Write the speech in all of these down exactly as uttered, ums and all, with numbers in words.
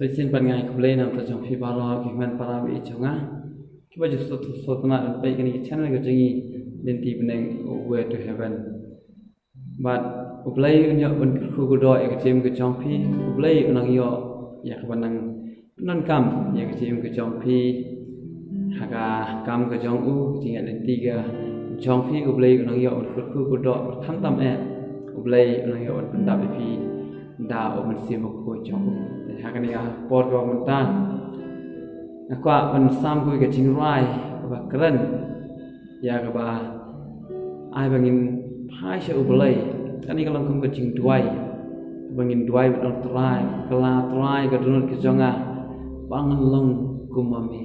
Shisien pat nga ai khublei na bynta jong phi baroh ki hynmen para baieit jong nga kiba ju sngewtynnat ban peit kane ka channel ka jong ngi, Lynti Bneng, Way to Heaven. Bad U Blei un ïoh ban kyrkhu kyrdoh ïa ka jingim ka jong phi. U Blei un nang ïoh ïa kaba nang pyndonkam ïa ka jingim ka jong phi ha ka kam ka jong u, ka jingïaid lynti ka jong phi. U Blei un nang ïoh ban kyrkhu kyrdoh, bad khamtam eh U Blei un nang ïoh ban pyndap ïa phi da U Mynsiem Bakhuid jong u. Te ha kane ka por kaba mynta nga kwah ban sam kawei ka jingrwai kaba kren ïa kaba ai ba ngin phai sha U Blei. Kane ka long kum ka jingduwai ba ngin duwai bad ong, Trai, kylla Trai ka dohnud ka jong nga ba ngan long kum ma me.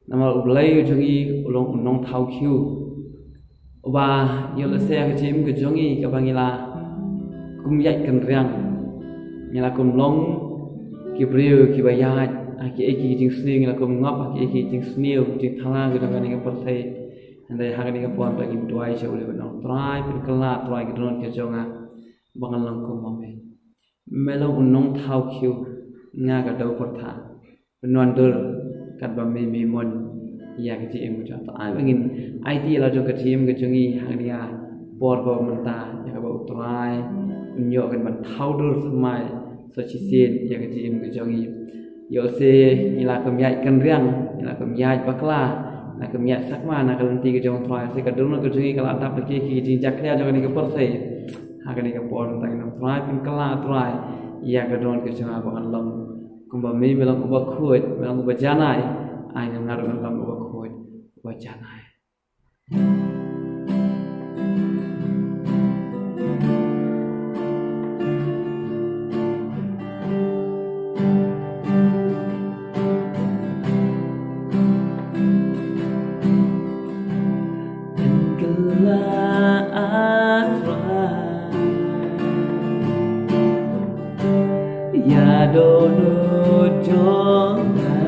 Namar U Blei u jong ngi u long u nongthaw khiew, uba ïoh lehse ha ka jingim ka jong ngi kaba ngi la kum ïaid kynriang, ngi la kum long ki briew kiba ïaid ha kiei ki jingsniew, ngi la kum ngop ha kiei ki jingsniew jingthala ka jong kane ka pyrthei. Hynrei ha kane ka por ba ngin duwai sha U Blei bad ong, Trai, pynkylla Trai ka dohnud ka jong nga ba ngan long kum ma me. Me long u nongthaw khiew, nga ka dewpyrtha. Pynwandur katba me me mon ïa ka jingim ka jong. Te ai ba ngin aiti ïa la jong ka jingim ka jong ngi ha kane ka por ba mynta, ïa kaba U Trai un ïoh kan ban thaw dur thymmai sa shisien ïa ka jingim ka jong ngi. Ïoh lehse ngi la kum ïaid kynriang, ngi la kum ïaid bakla, ngi la kum ïaid sakma na ka lynti ka jong U Trai. Lehse ka dohnud ka jong ngi ka la dap da ki, ki jingjakhlia jong kane ka pyrthei. Ha kane ka por mynta ngin ong, Trai, pynkylla Trai ïa ka dohnud ka jong nga ba ngan long kumba me, me long uba khuid, me long uba janai. Ai ngan ngat ngan long uba khuid, uba janai. Pynkylla A Trai ïa dohnud jong nga.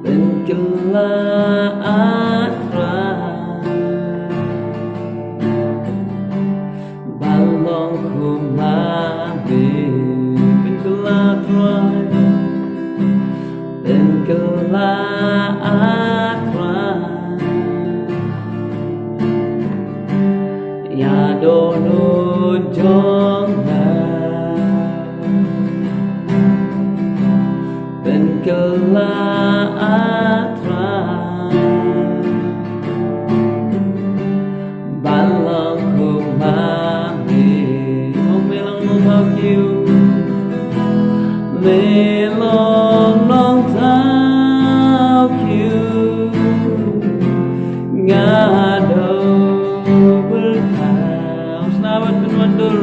Pynkylla A Trai ban long kum ma me. Pynkylla Trai, pynkylla A Trai ïa dohnud jong nga. Pynkylla A Trai ban long kum ma me. Ong me long nongthaw khiew, me long nongthaw khiew, nga dewpyrtha. Sngewbha ban pynwandur,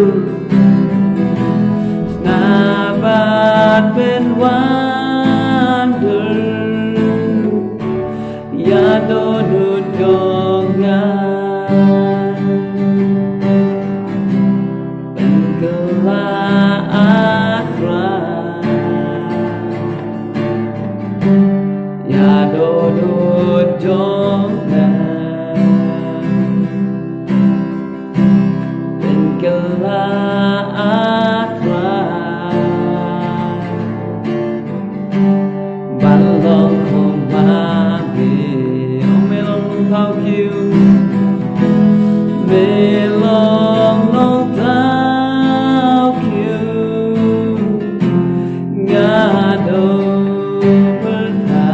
sngewbha ban pynwandur ïa dohnud jong nga. Pynkylla A Trai ïa dohnud jong nga. Pynkylla A Trai ban long kum ma me. Ong me long nongthaw khiew, me long nongthaw khiew, nga dewpyrtha.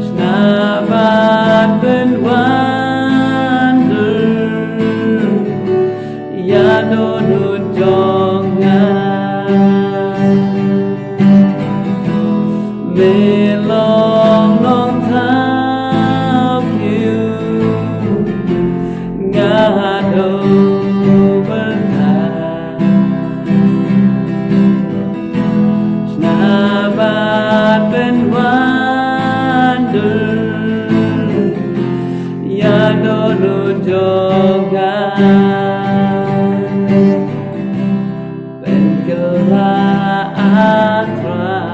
Sngewbha ban pynwandur ïa dohnud jong nga. Me long nongthaw khiew, nga dewpyrtha. Sngewbha ban pynwandur ïa dohnud jong nga. Pynkylla A Trai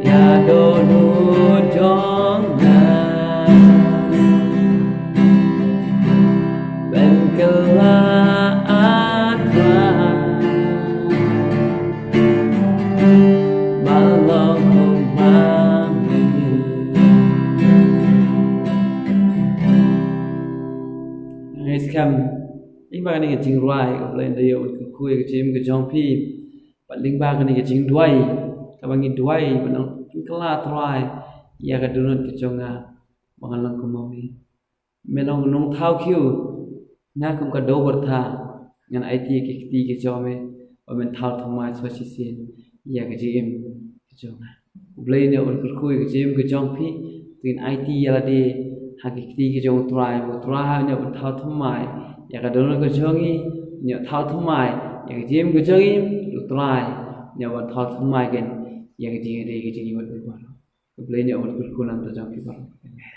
ïa dohnud jong nga. Em, lyngba kane ka jingrwai, U Blei un da ïoh ban kyrkhu ïa ka jingim ka jong phi. Bad lyngba kane ka jingduwai, kaba ngi duwai, ban ong, kylla Trai ïa ka dohnud ka jong nga, ba ngan long kum ma me. Me long nongthaw khiew, nga kum ka doh byrtha, ngan aiti ïa ki kti ki jong me, ba men thaw thymmai shuwa shisien ïa ka jingim ka jong nga. U Blei un ïoh ban kyrkhu ïa ka jingim ka jong phi, to ngin aiti ïa lade ha ki kti ki jong U Trai, ba U Trai un ïoh ban thaw thymmai ïa ka dohnud ka jong ngi, un ïoh thaw thymmai ïa ka jingim ka jong ngi, U Trai un ïoh ban thaw thymmai kein ïa ka jingim ka jong ngi baroh. U Blei un ïoh ban kyrkhu nangta jong phi baroh. Amen.